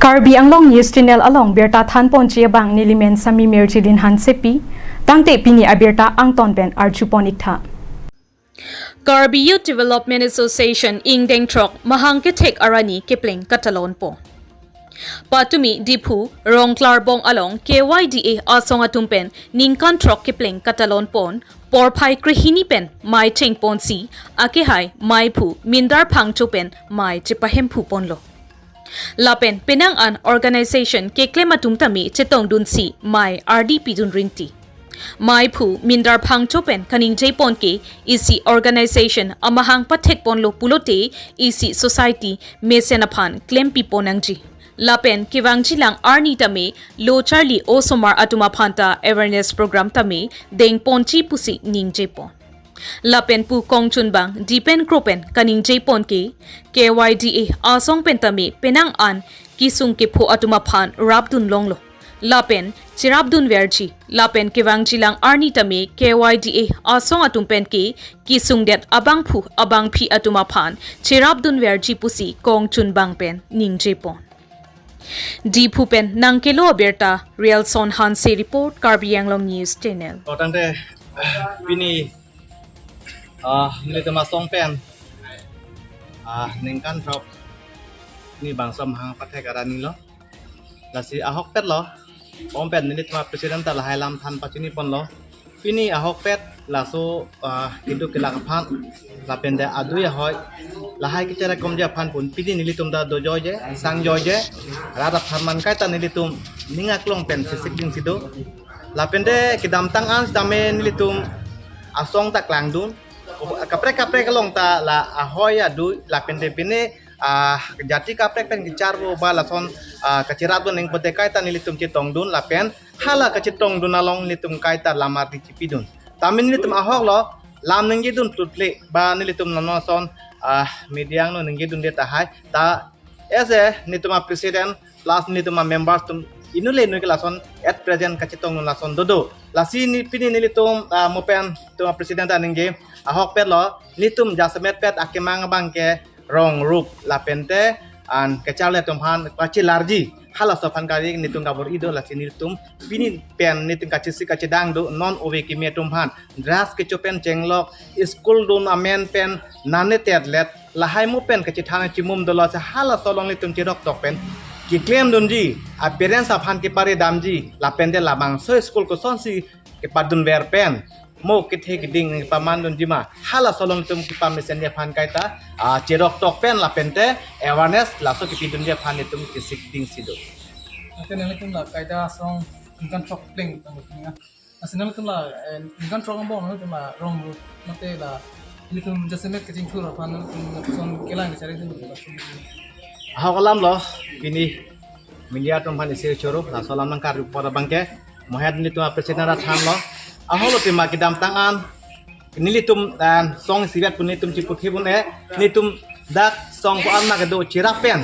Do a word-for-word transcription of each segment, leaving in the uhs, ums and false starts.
Karbi Anglong News Channel along birta thanponji abang nelimen Sami Mirjilin Hansepi, tangte pini abirta angton pen arjupon iktha. Karbi Youth Development Association ingdeng throk mahang kethek arni kepleng katalonpo. Patumi Diphu Rongklarbong along K Y D A asong atum pen ningkan throk kepleng katalonpon, porphai krehini pen mei chengponsi, akehai meiphu Mindar Phangcho pen mei chepahemphuponlo. Lapen penang an organization keklem atum tame chetongdunsi mei ardi pidun rinti. Meiphu Mindar Phangcho pen kaningjepon ke isi organization amahang pathekponlo pulote isi society mesen aphan klempipon nangji. Lapen kevangjilang arni tame lo charli osomar atum aphanta awareness program tame dengponji pusi ningjepon. Lapen pu kongchunbang Dipen Kro pen kaningjepon ke K Y D A asong pen tame penang an kesung kepho atum aphan rapdun longlo. Lapen cherapdunverji. Lapen kevangjilang arni tame K Y D A asong atum pen ke kesungdet abangphu abangphi atum aphan cherapdunverji pusi kongchunbang pen ningjepon. Diphu pen nangkelo abirta, Rialson Hanse report, Karbi Anglong News Channel. Tangte pini ah, nelitum asong pen ah, ningkan throk ni bangso mahang pathek arni lo. Lasi ahokpet lo, om pen nelitum president ta lahai lam than pachiniponlo. Pini ahokpet laso ah, keduk kelak aphan lapen de adui ahoi lahai kecherakomji aphan pun pini nelitum ta dojoije, sangjoije, rat apharman kaita nelitum ning aklong pen sisik dingsi do. Lapen de kedamtang an sitame nelitum asong ta klangdun. Kaprek kaprek along ta la ahoi adui lapen de pine ah, jati kaprek pen kecharvo ba lason ah, kacherapdun neng pote kaita nelitum chetongdun lapen hala kachetongdun along nelitum kaita lamar di chipidun. Tame nelitum ahok lo, lam ningjedun tutle ba nelitum non lason ah, media angno ningjedunde tahai ta ese nelitum a president plus nelitum a members atum inut le inut ke lason at present kachetongdun lason dodo. Lasi ni pini nelitum ah, mo pen nelitum a president ta ningje ahokpet lo, nelitum jasemet pet akemang abang ke rong rup lapen te an kecharli atum aphan kachelarji. Halaso aphan kali nelitum kabor-i do, lasi nelitum pini pen nelitum kachesik kachedang do non ove kimi atum aphan. Dress kecho pen chenglok, school dun amen pen nane terlet, lahai mo pen kachethan chimum dolo, si halaso along nelitum cheroktok pen keklemdunji, a parents aphan keparedamji, lapen de labangso school kosonsi kepadunver pen mo kethe keding pamandunji ma, halaso along nelitum kepamesenji aphan kaita ah, cheroktok pen lapen te awareness laso kepidunji aphan nelitum kesik dingsi do. Ate nelitum la kaita asong ningkan throk pleng tang punya. Asi nelitum la eh, ningkan throk angbong nelitum la rong rup mate la nelitum jasemet kachingthur aphan nelitum lapuson kelang kachari nelitum. Ahok alam lo, pini media atum aphan isi choro, laso alam nangkarju pora abang ke, mohet nelitum a president ra thanlo. Ahok lo pima kedamtang an nelitum dan song isivet pun nelitum chiputhibun e, nelitum dak song ko-an ma kedo cherap pen.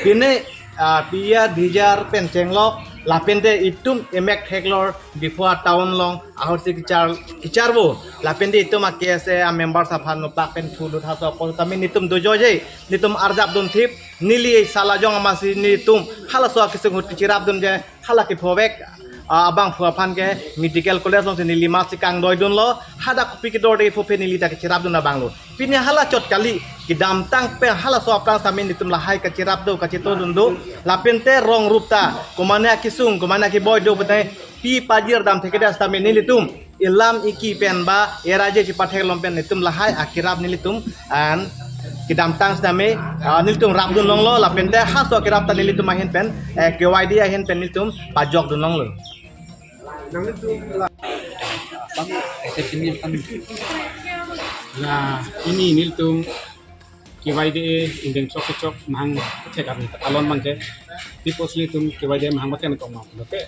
Pine ah, pia dijar pen chenglok, lapen de itum emek theklor Diphu a town along ahorsi kechar kecharvo, lapen de itum a K S A a members aphan noplak pen thulut haso apot tame nelitum dojoije, nelitum arjapdun thip, neli salajong amatsi nelitum halaso akesung ahut kecherapdunje, hala kephovek ah, abangphu aphan ke medical college alongsi neli matsi kangdoidunlo, hadak kopi kedorde kepho pen neli ta kecherapdun abang lo. Pini hala chot kali, kedamtang pen halaso aphrang sitame nelitum lahai kacherap do, kachetongdun do, lapen te rong rup ta, komane akesung, komane akeboi do, bete pi pajir dam thekeda sitame nelitum ilam iki pen ba eraje chipathek along pen nelitum lahai akerap nelitum an kedamtang sitame ah, nelitum rapdun longlo, lapen te haso akerap ta nelitum ahin pen eh, K Y D ahin pen nelitum pajokdun longlo. Bang, ese pini kan. Nah, ini nelitum K Y D A ingdeng throk kechok mahang kethek arni ta alon abang ke. Tipos nelitum K Y D A mahang pathen kong ma. Oke.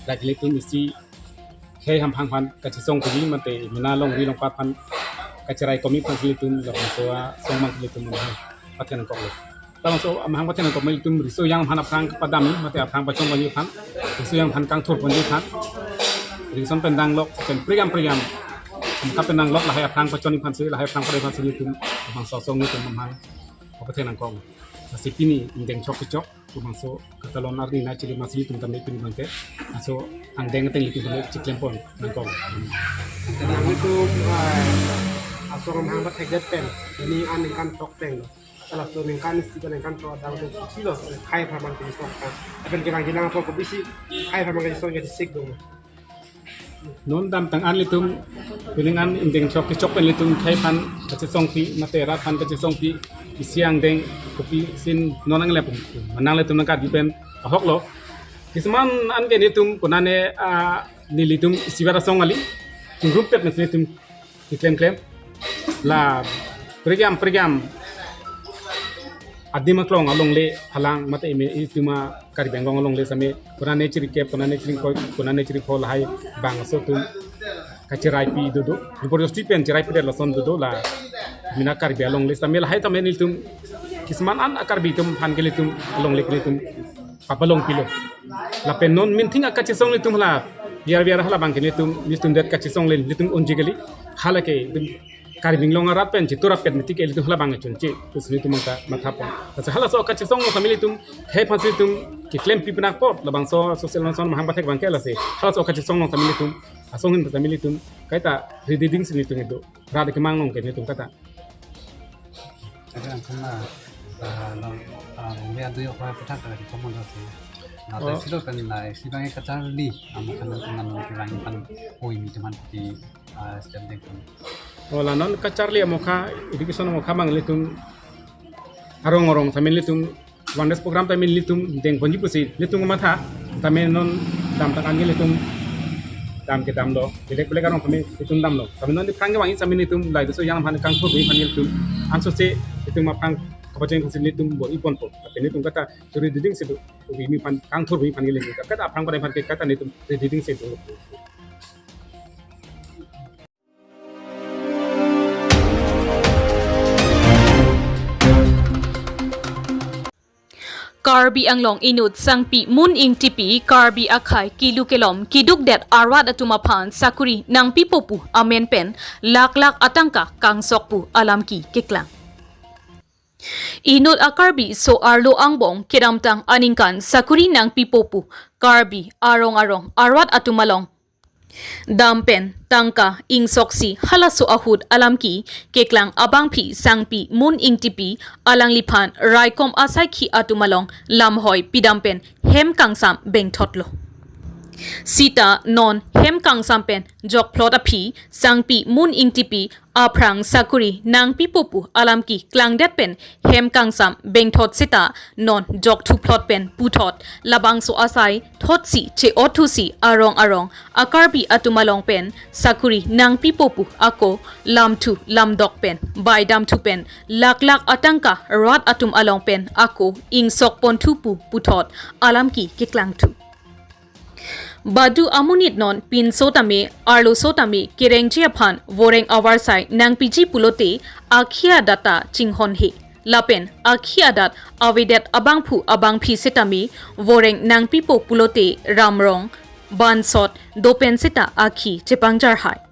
Lagi nelitum isi khei hamphang aphan kachesong kuli mate mena longri longpat aphan kacherai komi aphan nelitum labangso asong abang nelitum mahang pathen kong lo. Labangso amahang pathen kong nelitum riso yang aphan aphrang kepadam mate aphrang pachongponji aphan, riso yang aphan kangthurponji aphan, riso pen danglok pen priam priam, amka pen danglok lahai aphrang pachon aphansi, lahai aphrang pare aphansi nelitum amahang sosong nelitum amahang pathen kong. Lasi pini ingdeng chok kechok, labangso katalon arni na chili masi tum tame pini bangke. Laso angdeng ateng ilitum tame chiklem pon nangkok. Nangtum, ah, asong amahang pathekdet pen, ini an ningkan chok teng lo. Laso ningkan isi ke ningkan chok adang tu silo, khei apharman kejisong. Apen kelang kelang apor kopisi khei apharman kejisong jadi sik dong. Non damtang an ilitum, pining an ingdeng chok kechok pen ilitum khei aphan kachesongpi, mate rat aphan kachesongpi, isi angdeng kopi sin non nangle pum. Manang ilitum nangkarbi pen ahok lo. Kisman an ke nelitum konane, ah, nelitum isivar asong kali. Chingrum pet nasi nelitum keklemklem. La pregam pregam adim aklong alongle halang mate eme itum a Karbi Anglong alongle same konane chirikep, konane chirikoi, konane chirikho lahai bangso atum kachiraipi dodo. Jabardasti pen chiraipidet lason dodo la mina Karbi alongle same lahai tame nelitum kisman an a Karbi atum aphan ke nelitum alongle ke nelitum papalongpilo. Lapen non minthing akachesong nelitum hala biar biar hala bangke nelitum nelitum det kachesong le nelitum unji kali. Hala ke nelitum Karbi Anglong arat pen chitur apet miti ke ilitum hala bang chunche. Terus nelitum mangta matha pon. Terus halaso kachesong along same ilitum khei aphan si ilitum keklempi penak pot labangso social nonson mahang pathek bangke lasi. Halaso kachesong along same ilitum asong hin same ilitum kaita ready ding si nelitum do. Rat kemang along ke nelitum kaita. Jadi langsung lah, ah, long, ah, long dia dui apa petak dari komon sih. Nah, Oh. Dari situ kan lah, si bang kacharli, ama kan teman teman kilang pan, oh, ini teman di, ah, stem deng kan. Oh, la non kacharli amokha, education amokha mang ilitum arong arong tame ilitum awareness program tame ilitum dengponji pusi ilitum matha tame non damtang an ke ilitum dam ke damlo, belek belek arong tame ilitum damlo. Tame non aphrang kevang tame ilitum lahai doso yang aphan kangthurpi aphan ilitum ansose ilitum aphrang kapacheng pusi ilitum bor-iponpo. Tame ilitum kaita churi diding si do, umi aphan kangthurpi aphan ilitum kaita aphrang pada aphan ke kaita ilitum ready ding si do. Karbi Anglong inut sangpi Moon Ingtipi Karbi akhei kelu kelom kedukdet arat atum aphan sakuri nangpipo pu amen pen lakh lakh atangka kangsok pu alam ke keklang. Inut a Karbi so-arlo angbong kedamtang aningkan sakuri nangpipo pu Karbi arong arong arat atum along dam pen tangka ingsoksi halaso ahut alam ke keklang abangpi sangpi Moon Ingtipi alangliphan raikom asaikhi atum along lamhoi pidam pen hem kangsam bengthotlo. Sita non hem kangsam pen jokphlot aphi sangpi Moon Ingtipi aphrang sakuri nangpipo pu alam ke klangdet pen hem kangsam bengthot sita non jokthu phlot pen puthot labangso asai thotsi che-otthusi arong arong a Karbi atum along pen sakuri nangpipo pu ako lamthu lamdok pen baidamthu pen lakh lakh atangka rat atum along pen ako ingsok ponthu pu puthot alam ke keklangthu. Badu amonit non pinso tame arloso tame kerengji aphan voreng avarsai nangpiji pulote akhi adat ta chinghonhe. Lapen akhi adat avedet abangphu abangpi setame voreng nangpipo pulote ramrong, bansot, dopen seta akhi chepangjarhai.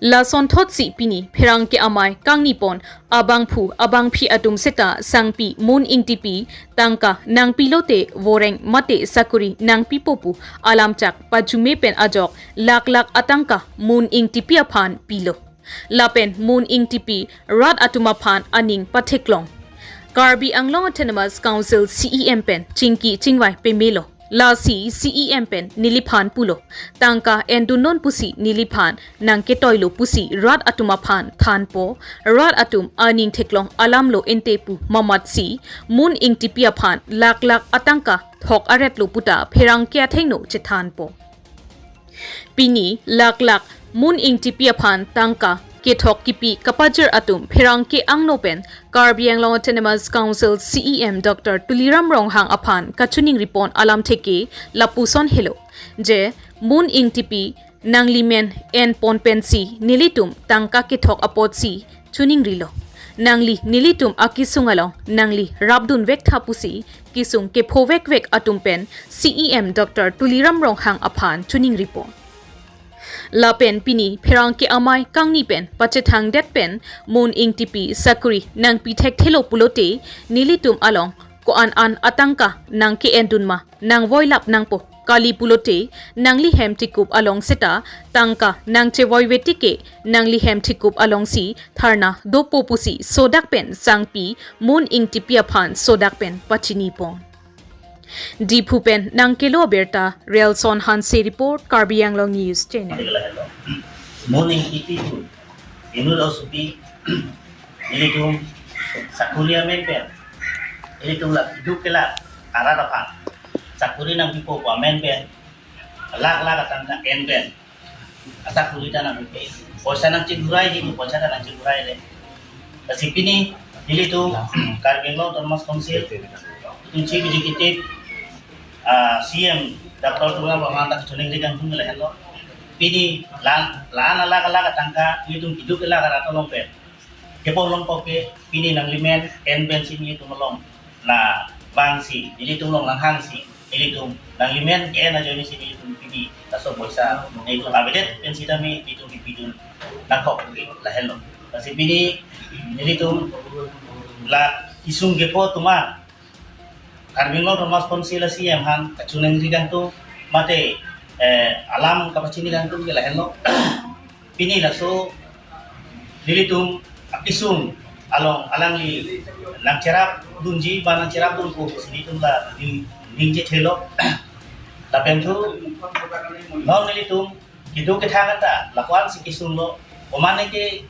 Lason thotsi pini pherangke amei kangnipon abangphu abangpi atum seta sangpi Moon Ingtipi tangka nangpilote voreng mate sakuri nangpipo pu alamchak pajume pen ajok lakh lakh atangka Moon Ingtipi aphan pilo. Lapen Moon Ingtipi rat atum aphan aning patheklong. Karbi Anglong Autonomous Council C E M pen chingki chingvai pemelo. Lasi C E M pen neliphan pulo, tangka endunnon pusi neliphan nangketoilo pusi rat atum aphan thanpo, rat atum aning theklong alamlo ente pu mamatsi, Moon Ingtipi aphan lakh lakh atangka thok aretlo puta pherangke athengno chethanpo. Pini lakh lakh Moon Ingtipi aphan tangka kethok kipi kapajir atum pherangke angno pen Karbi Anglong Autonomous Council C E M Doctor Tuliram Ronghang aphan kachiningripon alam theke lapuson helo, je Moon Ingtipi nanglimen enpon pensi nelitum tangka kethok apotsi chiningrilo. Nangli nelitum akesung along nangli rapdunvek tha pusi kesung kephovekvek atum pen C E M Doctor Tuliram Ronghang aphan chiningripo. Lapen pini pherangke amei kangni pen pachethangdet pen Moon Engtipi sakuri nangpi thekthelo pulote nelitum along ko-an an atangka nangke-endun ma nangvoilap nangpo, kali pulote nanglihem tikup along seta tangka nangchevoive tike nanglihem tikup alongsi dharna dopo pusi sodak pen sangpi Moon Engtipi aphan sodak pen pachinipon. Diphu pen nangkelo abirta Relson Hanse report, Karbi Anglong News Channel. Moon Engtipi pu inut asopi ilitum sakuri amen pen ilitum la kiduk kelak arat aphan sakuri nangpipo pu amen pen lak lak atangka en pen asakuri ta nangpipe, poisa nangchinghurai ji, poisa ta nangchinghurai le. Lasi pini ilitum Karbi Anglong Autonomous Council itum Chief Executive, ah, C M Doctor Tuliram Ronghang ta choningri kangtung lahenlo. Pini la la-an alak alak atangka ilitum kiduk kelak arat along pen kepon longpo ke pini nanglimen en pensi nelitum along nang vangsi, nelitum along nanghangsi, nelitum nanglimen ke-en ajoinesi nelitum pini laso poisa nelitum avedet pen sitame nelitum kipidun nangkok ke lahenlo. Lasi pini nelitum la kesung kepo atum an Karbi Anglong Autonomous Council a C M aphan kachoningri kangtung mate, eh, alam kapachini kangtung ke lahenlo. Pini laso nelitum akesung along alangli nangcherapdunji ba nangcherapdunpo pusi nelitum la ning ningje thelo. Lapen thu non nelitum kiduk kethak anta lapuan si kesunglo, komane ke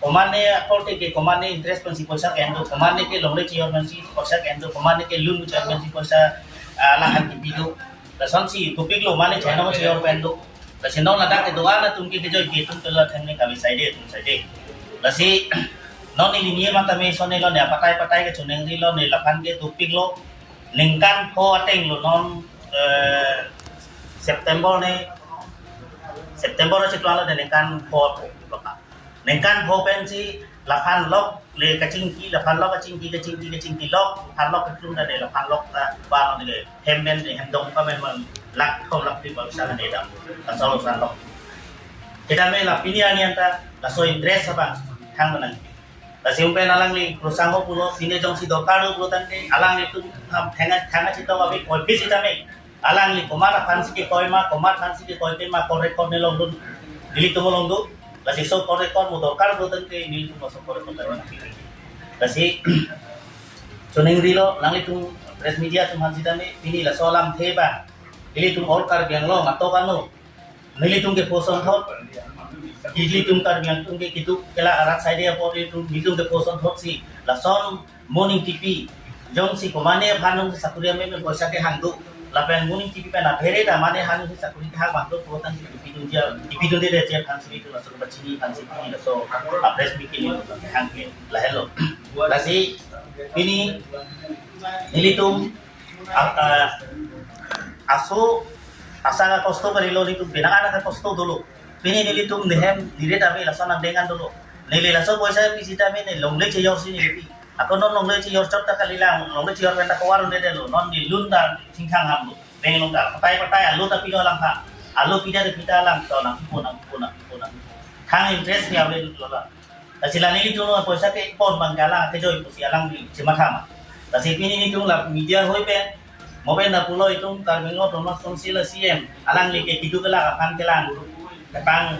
komane akorte ke komane interest pensi poisa ke-en do, komane ke longle chejor pensi poisa ke-en do, komane ke loan chejor pensi poisa, ah, lahan kipi do. Lasonsi topik lo mane cheno chejor pen do. Lasi non ladak kedo-an atum ke kejoi ke atum ke la thang ne kami saide atum saide. Lasi non neli niye matame sone lo ne apatai patai kechoningrilo ne laphan ke topik lo ningkan pho ateng lo non, eh, September ne September chiklo lo ne ningkan pho lo ka. Ningkan pho pensi laphan lok le kachingki, laphan lok kachingki, kachingki, kachingki lok, phan lok kachung ta ne laphan lok ta ba ne hem pen ne hem dong pa men man lak thom lak phli ba bisa ne dam. Asal usan lok. Kita me la pini ani anta laso interest apa thang menang. Lasi umpen alangli krusang ho pulo, pini jongsi dorkar do pulo tangte alanglitum ham thenga thenga chito abi koi phi sitame alangli komat aphan si kekoi ma, komat aphan si kekoi te ma, call record ne longdun, nelitum along do. Lasi so call record mo dorkar pulo tangte nelitum so call record tangte. Lasi choningrilo nanglitum press media atum aphan sitame pini laso alamthe ba nelitum all Karbi Anglong atok ano nelitum kepho asonthot, nelitum Karbi Anglong ke kiduk kelak arat saide apot nelitum, nelitum kepho asonthot si lason Moon Engtipi jongsi komane aphan nung sakuri amen pen poisa kehang do, lapen Moon Engtipi pen aphere ta mane aphan nung sakuri kehang abang do, pulo tangte kipidunji, kipidunde je aphan si nelitum laso pachini aphan si pini laso a press meet ke nelitum kehang ke lahenlo. Lasi pini nelitum a, a, aso asa ka kosto kalilo nelitum, penang ana ka kosto dolo. Pini nelitum nehem nire ta ave lason angdeng an dolo. Neli laso poisa pi sitame ne longle chejor si neli pi. Ako non longle chejor chot ta kalilang, longle chejor pen ta kowar un'edetlo. Non ne loan ta chingthang ham lo. Bank loan ta patai patai alo ta pilo alang ha. Alo pida de pida alang to nangpo nangpo nangpo nangpo. Thang interest ni ave lo la. Lasi la nelitum poisa kepon abang ke alang kejoi pusi alangli chematha ma. Lasi pini nelitum la media ahoi pen, mo pen na pulo itum Karbi Anglong Autonomous Council a C M, alangli ke kiduk kelak aphan kelang. Kepang,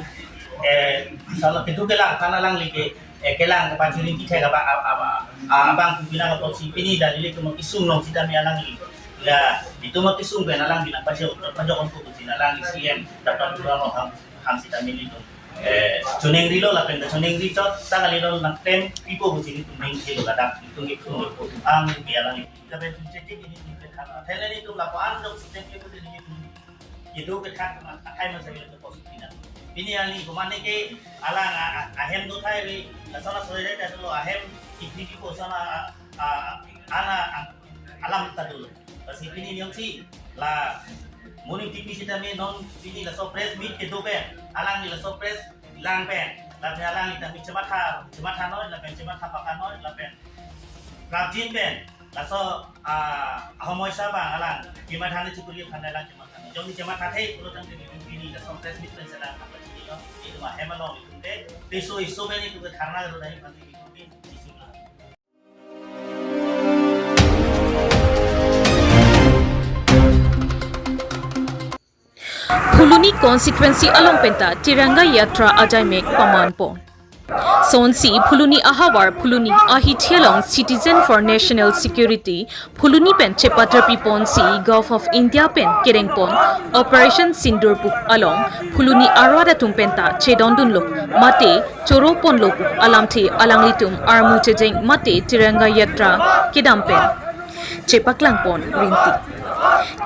eh, sala kiduk kelak aphan alangli ke, eh, kelang kepang chiri kithek abang, abang, abang, abang pimpinan apotsi pini dan nelitum kesung along sitame alangli. La, itum kesung pen alangli nangpajok, pajok onpo pusi alangli C M, Doctor Tuliram Ronghang, Ronghang sitame nelitum eh, choningrilo lapen ta choningri chot ta kalilo nangklem pipo pusi nelitum ning thelo ladak nelitum ke phun po ang ke alang ke kabe tum chetik ini tum ke thang. Thele nelitum lapuan dok siteng ke pusi nelitum kiduk kethak athai masa nelitum positif ina. Pini alangli komane ke alang a, a, ahem do thai ri, lason asoi re ta dolo ahem kipni pipo lason a, a, ana a, alam ta dolo. Lasi pini niyom si la Moon Engtipi sitame non pini laso press meet kedo pen, alangli laso press lang pen, lapen alangli tame chematha, chematha noi, lapen chematha pakan noi, lapen prapjin pen, laso, ah, ahomoisa abang alang kematha ne chikuri aphan alang chematha noi. Jongni chemathathe pulotangte nelitum pini lason press meet pen selam apa sini lo. Nelitum ahem along nelitum ke, peso iso ben nelitum ke dharna lo dari panti nelitum ke, nelitum ke. Phuloni constituency along penta Tiranga Yatra ajaimek pamanpon. Sonsi Phuloni ahavar Phuloni ahithi along Citizen for National Security Phuloni pen chepaterpiponsi Govt of India pen kerengpon Operation Sindoor pu along Phuloni arat atum penta chedondunlo mate choroponlo pu alamthe alanglitum armu chejeng mate Tiranga Yatra kedam pen chepaklangpon rinti.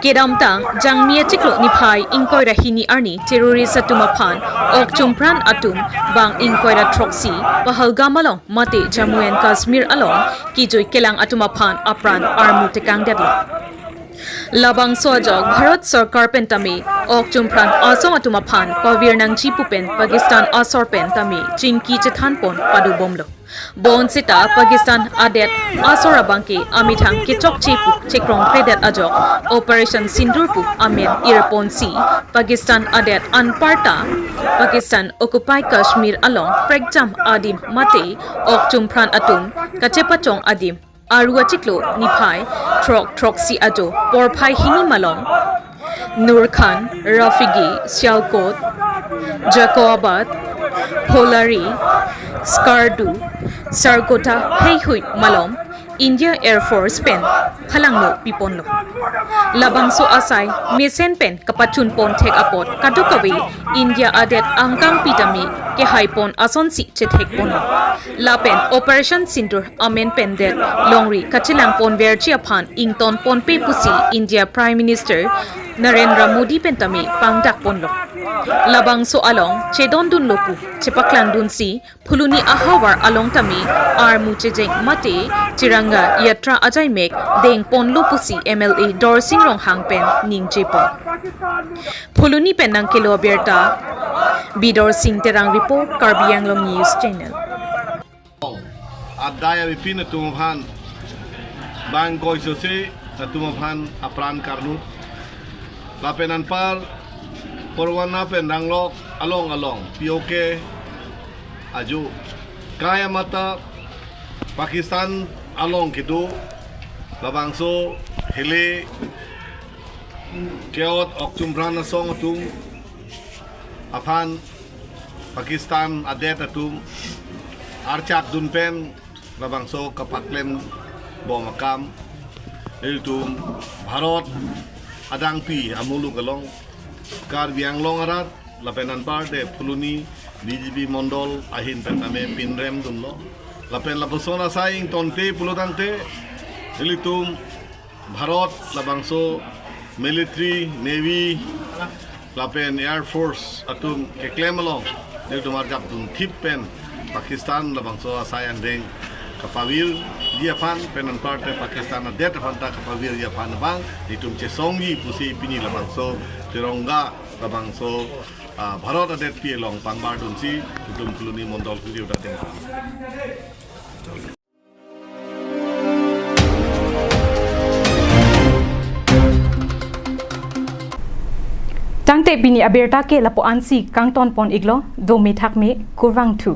Kedamtang Jangmi achiklo niphai ingkoi ra hini arni terrorist atum aphan ok chumpran atum bang ingkoi ra throksi Pahalgam along mate Jammu and Kashmir along kejui kelang atum aphan apran armu tekangdetlo. Labangso ajok Bharat Sorkar pen tame ok chumpran asong atum aphan pavir nangji pu pen Pakistan asor pen tame chingki chethanpon padobomlo. Bonseta Pakistan adet asor abangke amethang kechokche pu chekrongkredet ajok Operation Sindoor pu amen irponsi Pakistan adet anparta Pakistan occupied Kashmir along prekjam adim mate ok chumpran atum kachepachong adim aru achiklo niphai throk throksi ajo porphai hini malom Nur Khan, Rafiki, Sialkot, Jakobabad, Pholari, Skardu, Sargodha heihui malom India Air Force pen phalangno piponlo. Labangso asai mesen pen kapachunpon thek apot kadokave India adet angkang pitame kehaipon asonsi chethekponlo. Lapen Operation Sindoor amen pendet longri kachelangponverji aphan ingtonponpe pusi India Prime Minister Narendra Modi pen tame pangdakponlo. Labangso along chedondunlo pu chepaklangdunsi Phuloni ahavar along tame armu chejeng mate Tiranga Yatra ajaimek dengponlo pusi M L A Dorsing Ronghang pen ningjepon. Phuloni pen nangkelo abirta Bidor Sing Terang report, Karbi Anglong News Channel. Adai abipin atum aphan bang koi sose atum aphan apran karnut. Lapen anpar Parwana pen Ranglok along along P O K aju kaya mata Pakistan along kedo labangso hele keot ok chumpran asong atum aphan Pakistan adet atum archak dun pen labangso kapaklem bom akam ilitum Bharat adangpi amuluk along Karbi Anglong arat lapen anparte Phuloni B J P mondol ahin pen tame pinrem dunlo. Lapen lapuson asai ingtonte pulotangte ilitum Bharat labangso military, navy lapen air force atum keklem along nelitum arjap dun thip pen Pakistan labangso asai angdeng kapavirji aphan pen anparte Pakistan adet aphan ta kapavirji aphan abang nelitum chesongji pusi pini labangso Tiranga labangso, ah, Bharat adetpi along pangbardunsi nelitum Phuloni mondol kiri udah tengah. Tangte pini abirta ke lapu-ansi kangtonpon-iklo, do methak me kurvangthu.